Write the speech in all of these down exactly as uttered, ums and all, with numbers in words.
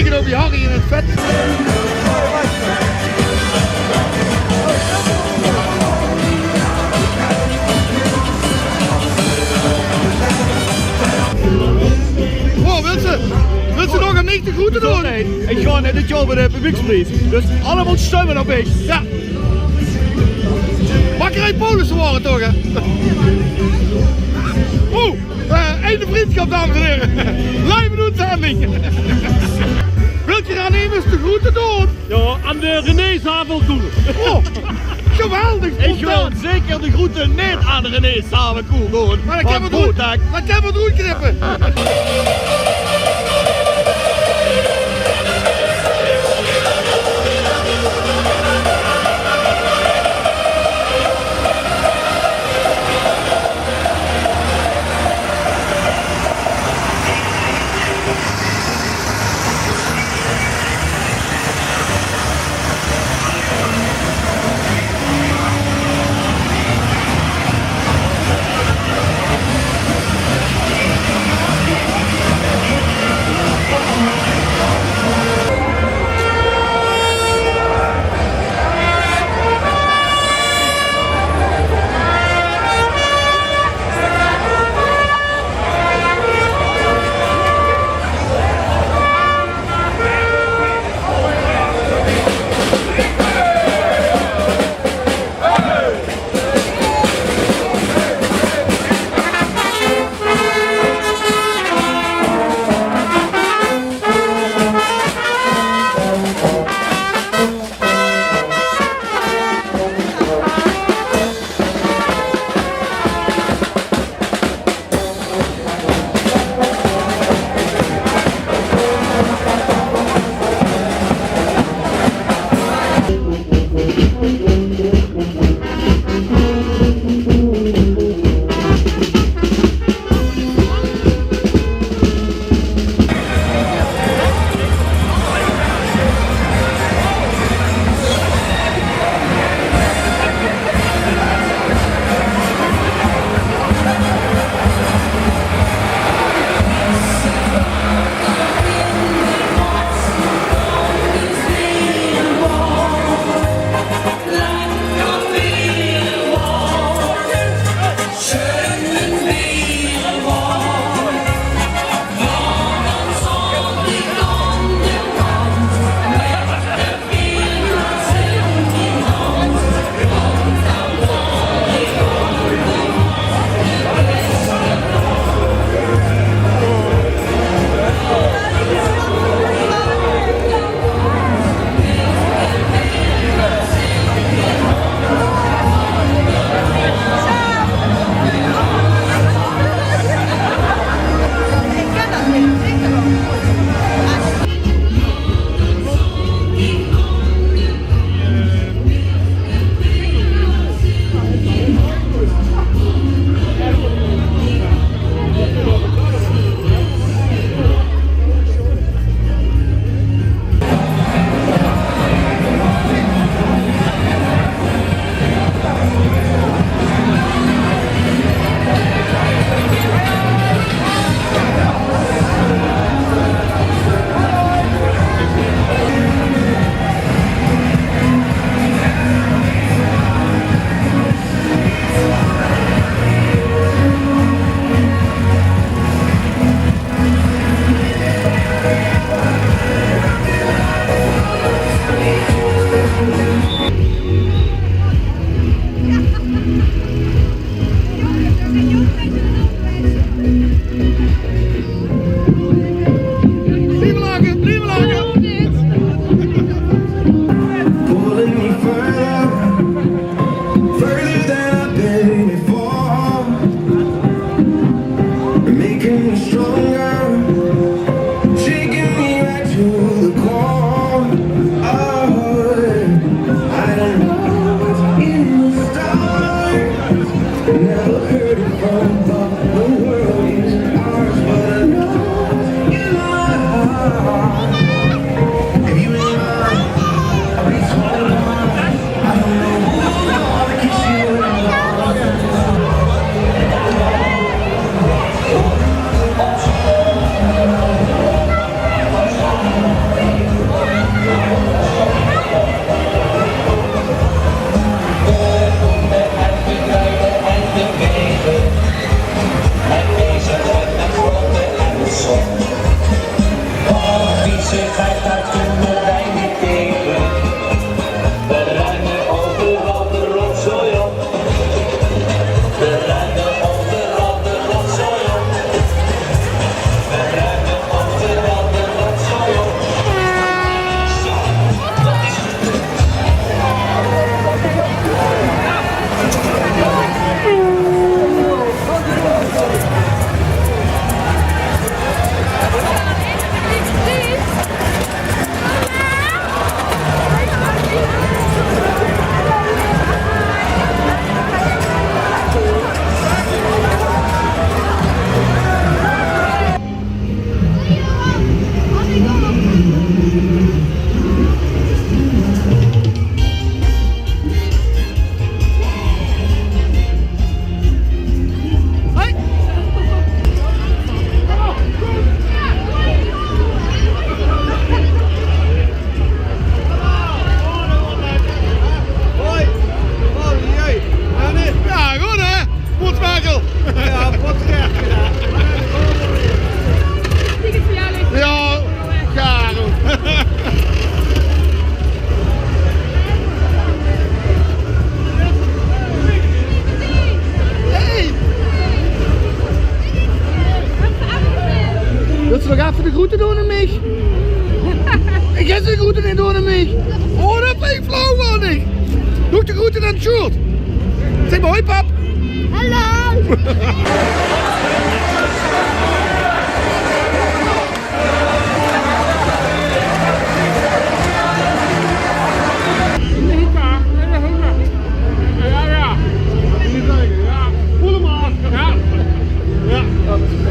Knopje Harry in het vet. Oh, wilt ze, wilt ze nog aan mich de groeten doen? Nee, ik ga net het jaar bij de publieksprijs. Dus allemaal stemmen op mich. Ja. Bakkerij Paulussen waren toch, hè? Oeh, eh, einde vriendschap, dames en heren. Live in uitzending. Wilt je aan immers de groeten doen? Ja, aan de René Zavelkoel. Oh, geweldig. Ik wil zeker de groeten niet aan René Zavelkoel doen. Maar dan kunnen we het eruit knippen. Kijk, daar kunnen wij niet tegen. We ruimen overal de rotzooi op. We ruimen overal de rotzooi op. We ruimen overal de rotzooi op. Zo, dat is Hoi. Oh, jee. Ja, nee. Ja, good, hè? Potwerkel. Ja, potwerkel, ja. Ja, gaar. Hey. Wils se nog effe de groete doon aan mich? Ich gaon de groete neet doon aan mich. Oh, dat vinj ich flauw van dich. Doe de groete aan Sjoerd. Zèk mer hoi, pap. Hallo. Ja, ja. Voel hem aan. Ja. Ja.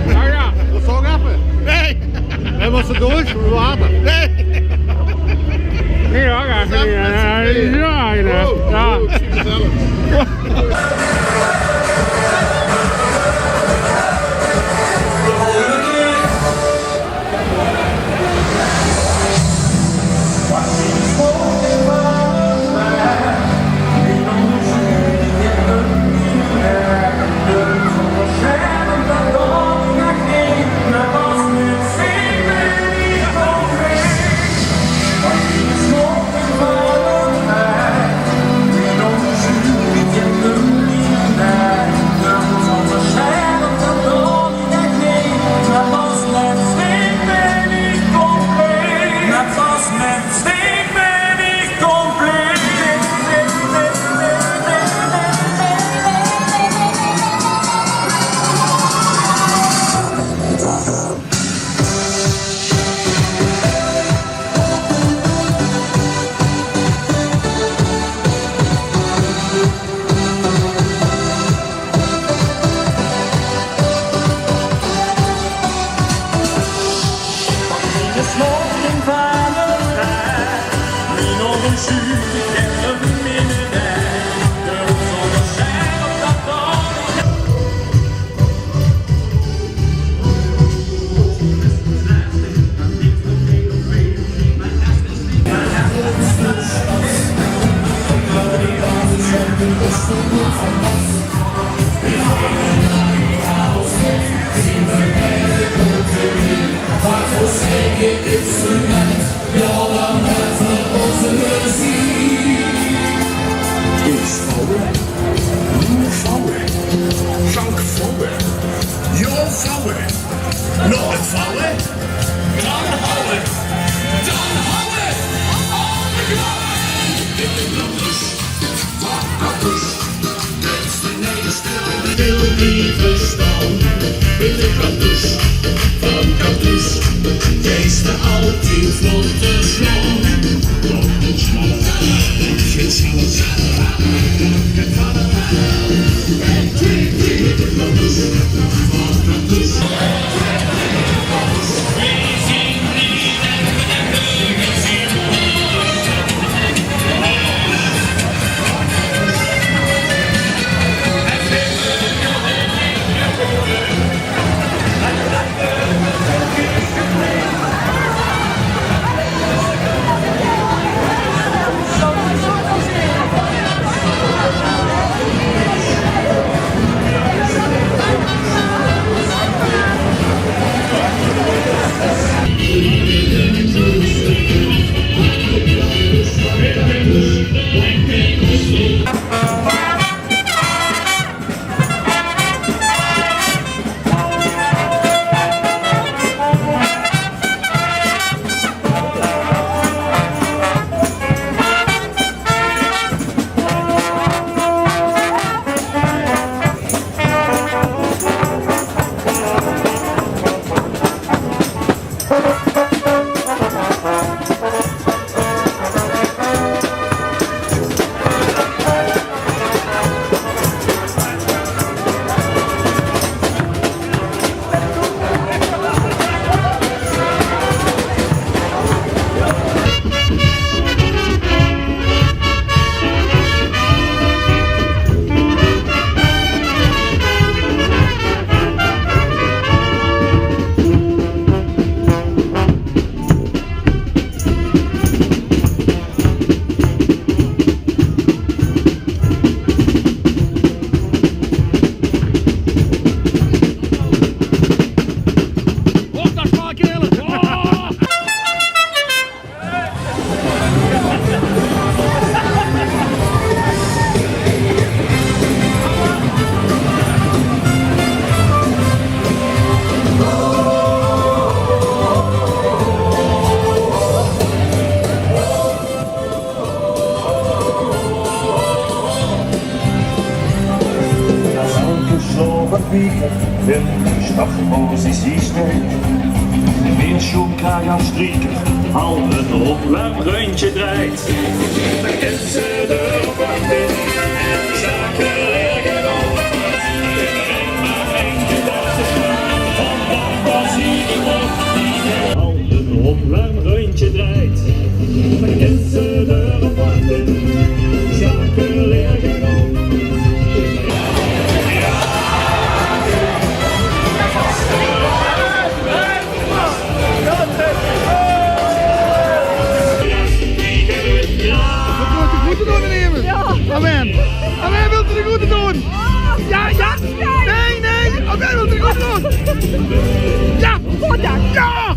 Ja, ja. Dat zal ik even. Nee. Hij was er door, water. Nee. Nee, hoor, ja, ja, ja, ja, ja. Oh, oh, ik zie het zelf. Is vouwe, noe vouwe, gank vouwe, jao vouwe, nog vouwe, dan houwe, dan houwe. Wil blieve staon, wil ik aan douche, van Cartouche, geiste altied vlot te slaon. In de startpositie steit. Weer sjoen kraag aan strieke, al 'n opwermrundje drejt. Al 'n opwermrundje drejt. Verkent ze de verwachting. Sjakel ergens op. Wat wilt de groeten doen, meneer? Ja. Amen. Amen, wilt u de groeten doen? Ja, ja. Nee, nee. Amen, wilt u de groeten doen? Ja. Ja.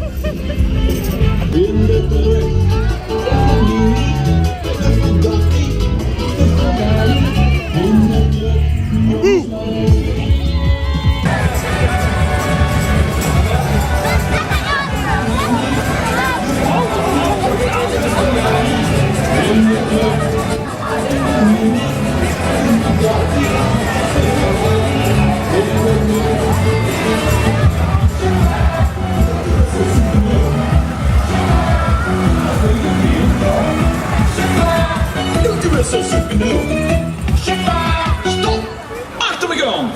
Doet u best zo zoeken doen. Stop! Achter me aan!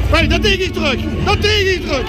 Hey, dat deeg ich trök. Dat deeg ich trök.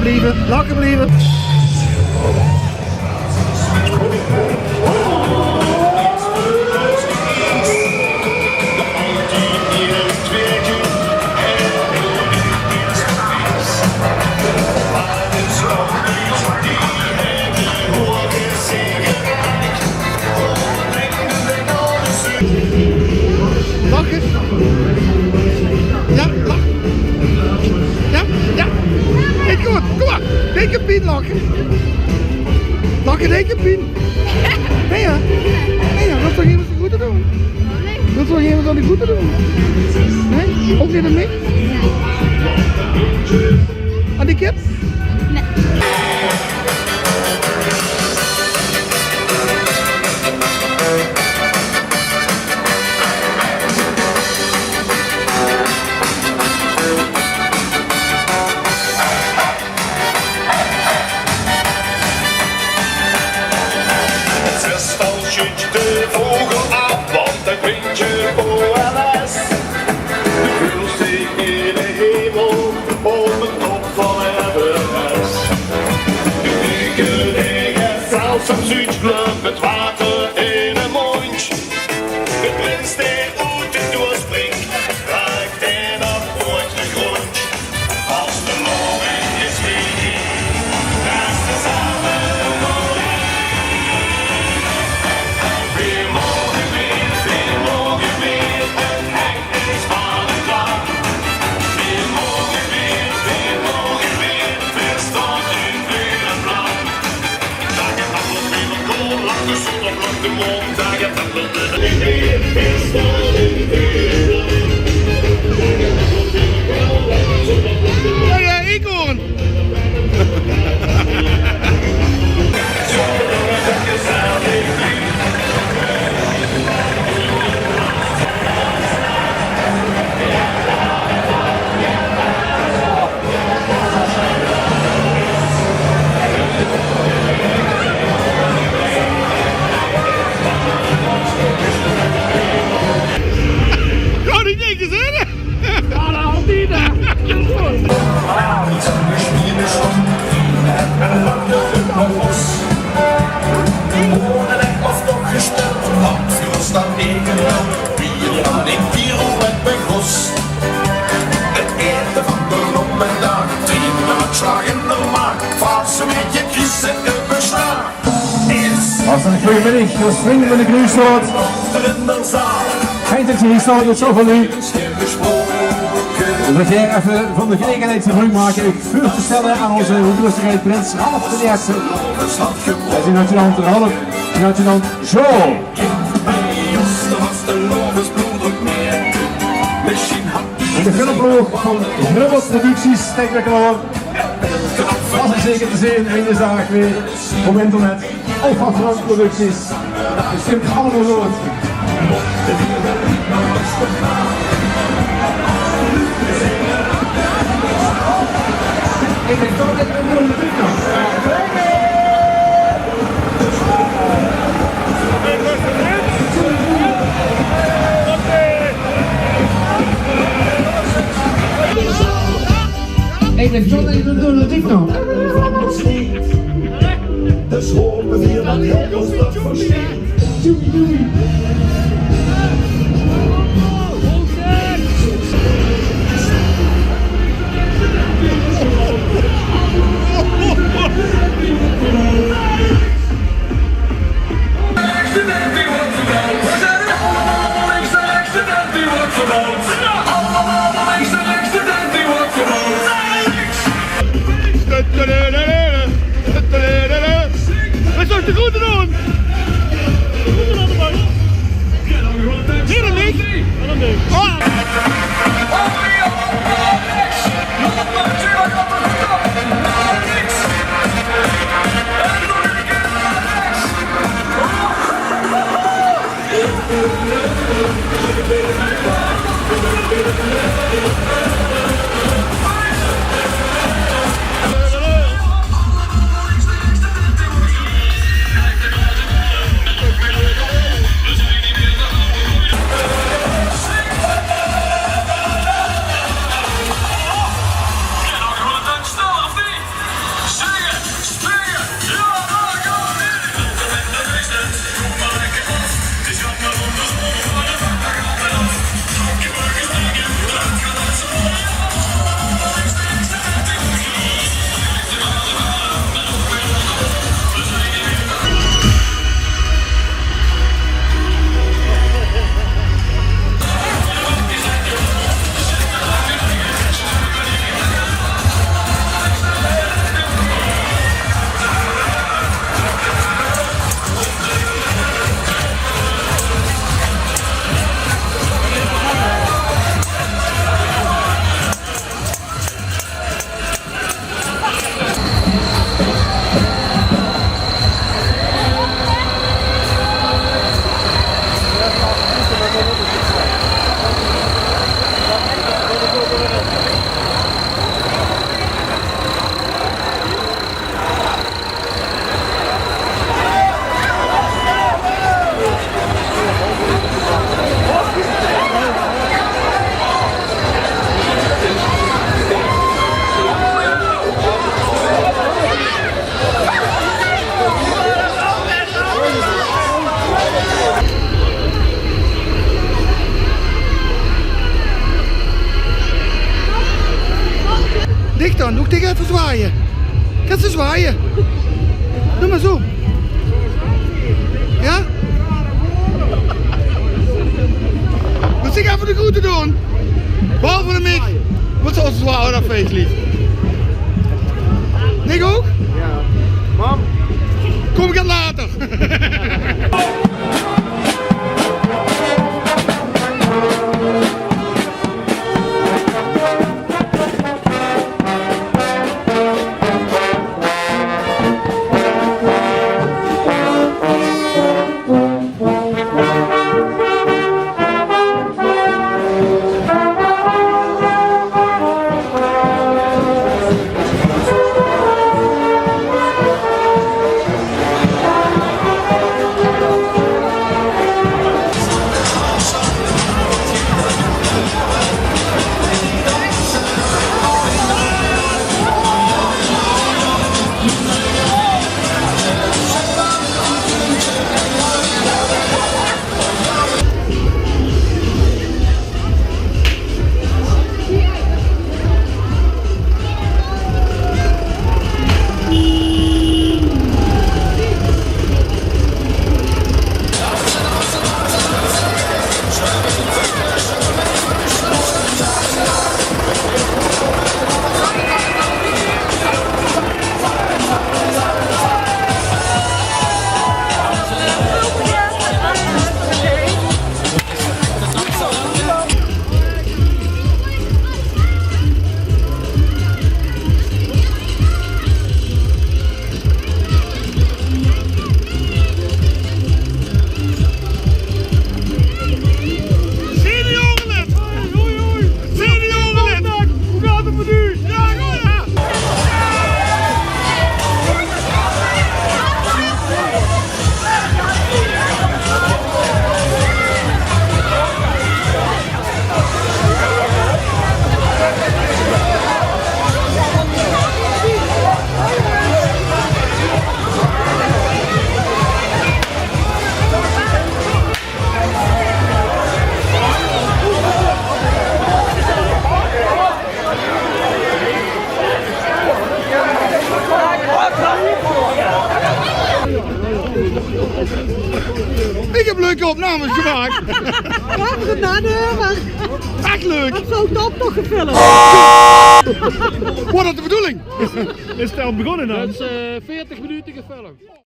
Blieve, lache blieve. Lache. Jao, lach. Jao, jao. Hiel good. Kom mer. Dikke pien lache. Lache, dikke pien. Nae, jao. Nae, jao. Wils se nog emes de groete doon? Wils se nog emes de groete doon? Nae? Ouch neet aan mich? Aan die kids? Nae. Zestal sjuut de vogel aaf, want 't windje O L S. De veulste in de hemel, op de top van Everest. De dikke neger, zelfs 'n zuutje, glöp 't water in 'n móndj. De prins dae oet de doos springk, raak dae nog oets de gróndj. Es de morge is, weit ich, det de zame mótte. Veer moge weer, veer moge weer, 't hek is aan de klank. Veer moge weer, veer moge weer, veer staon in weer en blank. Hey, eh, Eekhoorn. Kan ich neet gezeen, hè? Jao, det altied, hè. As 'ne gooje middig, es vrunj van de Kruusstraot. Fijn det geer hie zeet, zoväöl luuj. Veer gaon effe van de gelegenheid gebroek make uch veur te stelle aan ózze hoeëghertogheid prins Ralf d'n Ierste. En zien adjudant Ralf, zien adjudant Jo. En de filmploog van Grubbels Producties steit weer klaor. Vas en zeker te zeen, eine daag weer op internet. Of van Frans Producties. 't Kump allemaol good. Hey, det kan ich neet doon, det ich nog. Dus hopen veer det hieël good det versjient. Doei, doei. Wat is de groete doon? Ich dan, doe ich dich effe zwaaie. Kins se zwaaie? Doe mer zo. Jao? Mós se effe de groete doon. Behalve de mich. Mós se os zwaaie, dat vinj ich leef. Dich ouch? Jao. Mam. Kóm ich later. Seniorenlid! Oei, oei, oei. Seniorenlid! Hoe gaat het met u? Ja, goed, ja. Ich höb leuke opnames gemaak. Jao, mer ech leuk. Höbs se ouch dat nog gefilmp? Waor dat de bedoeling? Is 't al begós dan? Dat is, eh, veertig minute gefilmp.